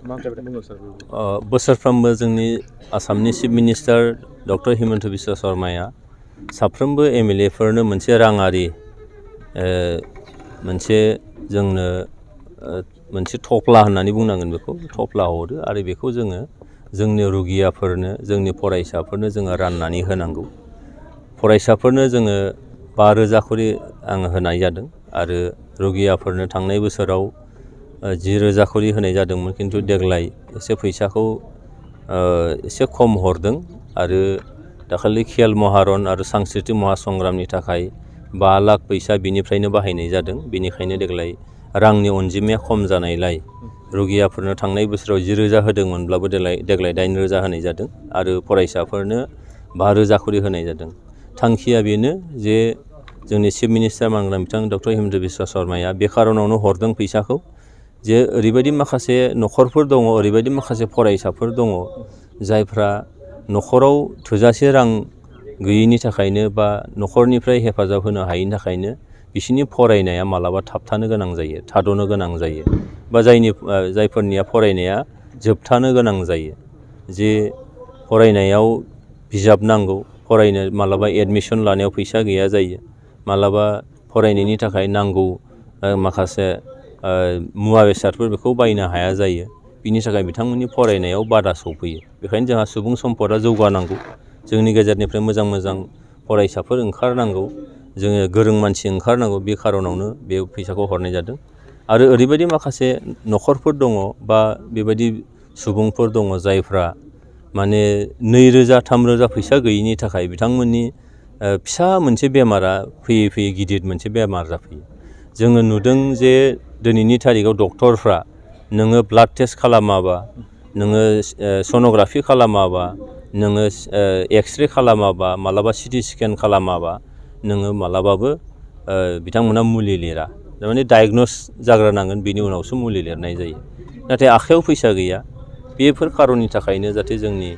बोसोरफ्रोमबो जोंनि आसामनि chief minister doctor Himanta Biswa शर्माया साफ्रोमबो एमएलएफोरनो मोनसे राङारि मोनसे जोंनो मोनसे थफ्ला होननानै बुंनांगोन बेखौ थफ्ला हरो आरो बेखौ जोङो जोंनि रुगियाफोरनो जोंनि फरायसाफोरनो जोङो राननानै होनांगौ। फरायसाफोरनो जोङो 5,000 खरि आङो होनाय जादों आरो रुगियाफोरनो थांनाय बोसोराव 10,000 खरि होनाय जादोंमोन किन्तु देग्लाय एसे फैसाखौ एसे खम हरदों आरो दाखालि खेल महारन आरो सांस्कृतिक महासंग्रामनि थाखाय 5 लाख फैसा बिनिफ्रायनो बाहायनाय जादों। बेनिखायनो देग्लाय रांनि अनजिमाया खम जानायलाय रुगियाफोरनो थांनाय बोसोराव 10,000 होदोंमोनब्लाबो देग्लाय 8,000 होनाय जादों आरो फरायसाफोरनो 5,000 खरि होनाय जादों। थांखिया बेनो जे जोंनि चिफ मिनिस्टार मानगोनां बिथां डक्टर हिमन्त बिश्व शर्माया बे खारनावनो हरदों फैसाखौ जे ओरैबायदि माखासे न'खरफोर दङ, ओरैबायदि माखासे फरायसाफोर दङ जायफ्रा न'खराव थोजासे रां गैयैनि थाखायनो बा न'खरनिफ्राय हेफाजाब होनो हायैनि थाखायनो बिसोरनि फरायनाया मालाबा थाबथानो गोनां जायो, थाद'नो गोनां जायो बा जायफोरनिया फरायनाया जोबथानो गोनां जायो। जे फरायनायाव बिजाब नांगौ, फरायनो मालाबा एडमिसन लानायाव फैसा गैया जायो, मालाबा फरायनायनि थाखाय नांगौ माखासे मुवा बेसादफोर बेखौ बायनो हाया जायो। बिनि थाखाय बिथांमोननि फरायनायाव बादा सौफैयो। बेखायनो जोंहा सुबुं सम्पदा जौगानांगौ, जोंनि गेजेरनिफ्राय मोजां मोजां फरायसाफोर ओंखारनांगौ, जोङो गोरों मानसि ओंखारनांगौ, बे खारनावनो बे फैसाखौ हरनाय जादों। आरो ओरैबायदि माखासे न'खरफोर दङ बा बेबायदि सुबुंफोर दङ जायफ्रा माने 2,000-3,000 फैसा गैयिनि थाखाय बिथांमोननि फिसा मोनसे बेमारा फैयै फैयै गिदिर मोनसे बेमार जाफैयो। जोङो नुदों जे दिनैनि थारिखआव डक्टरफ्रा नोङो ब्लाड टेस्ट खालामाबा, नोङो सन'ग्राफि खालामाबा, नोङो एक्सरे खालामाबा, मालाबा सिटि स्केन खालामाबा नोङो मालाबाबो बिथांमोना मुलि लिरा। थारमाने डायग्नोस जाग्रोनांगोन, बिनि उनावसो मुलि लिरनाय जायो। नाथाय आखायाव फैसा गैया। बेफोर खारननि थाखायनो जाहाथे जोंनि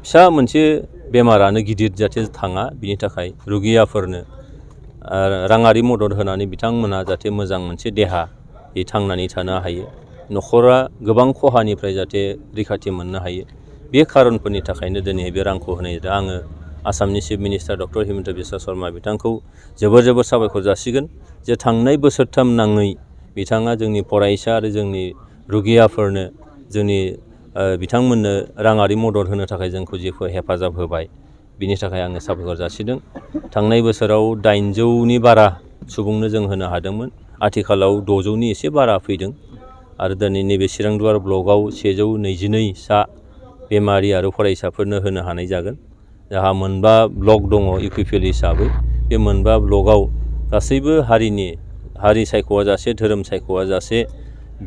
फिसा मोनसे बेमारानो गिदिर जाहाथे थाङा, बिनि थाखाय रुगियाफोरनो राङारि मदद होनानै बिथांमोना जाहाथे मोजां मोनसे देहायै थांनानै थानो हायो, न'खरा गोबां खहानिफ्राय जाहाथे रैखाथि मोननो हायो, बे खारनफोरनि थाखायनो दिनै बे रांखौ होनाय जादों। आङो आसामनि chief minister doctor Himanta Biswa Sharma बिथांखौ जोबोर साबायखर जासिगोन जे थांनाय बोसोरथाम नाङै बिथाङा जोंनि फरायसा आरो जोंनि रुगियाफोरनो जोंनि बिथांमोननो राङारि मदद होनो थाखाय जोंखौ जेखौ हेफाजाब होबाय, बिनि थाखाय आङो साबायखर जासिदों। थांनाय बोसोराव 800नि बारा सुबुंनो जों होनो हादोंमोन, आथिखालाव 600नि एसे बारा फैदों आरो दिनै नैबे चिरांदुवार ब्लकआव 122 सा बेमारि आरो फरायसाफोरनो होनो हानाय जागोन। जोंहा 9 ब्लक दङ इउपिपिएल हिसाबै, बे 9 ब्लकआव गासैबो हारि सायख'आ जासे, धोरोम सायख'आ जासे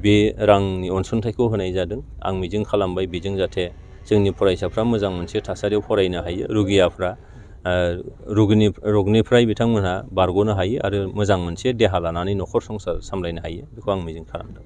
बे रांनि अनसुंथाइखौ होनाय जादों। आं मिजिं खालामबाय बेजों जाहाथे जोंनि फरायसाफ्रा मोजां मोनसे थासारियाव फरायनो हायो, रुगियाफ्रा रगनिफ्राय बिथांमोनहा बारग'नो हायो आरो मोजां मोनसे देहा लानानै न'खर संसार सामलायनो हायो, बेखौ आं मिजिं खालामदों।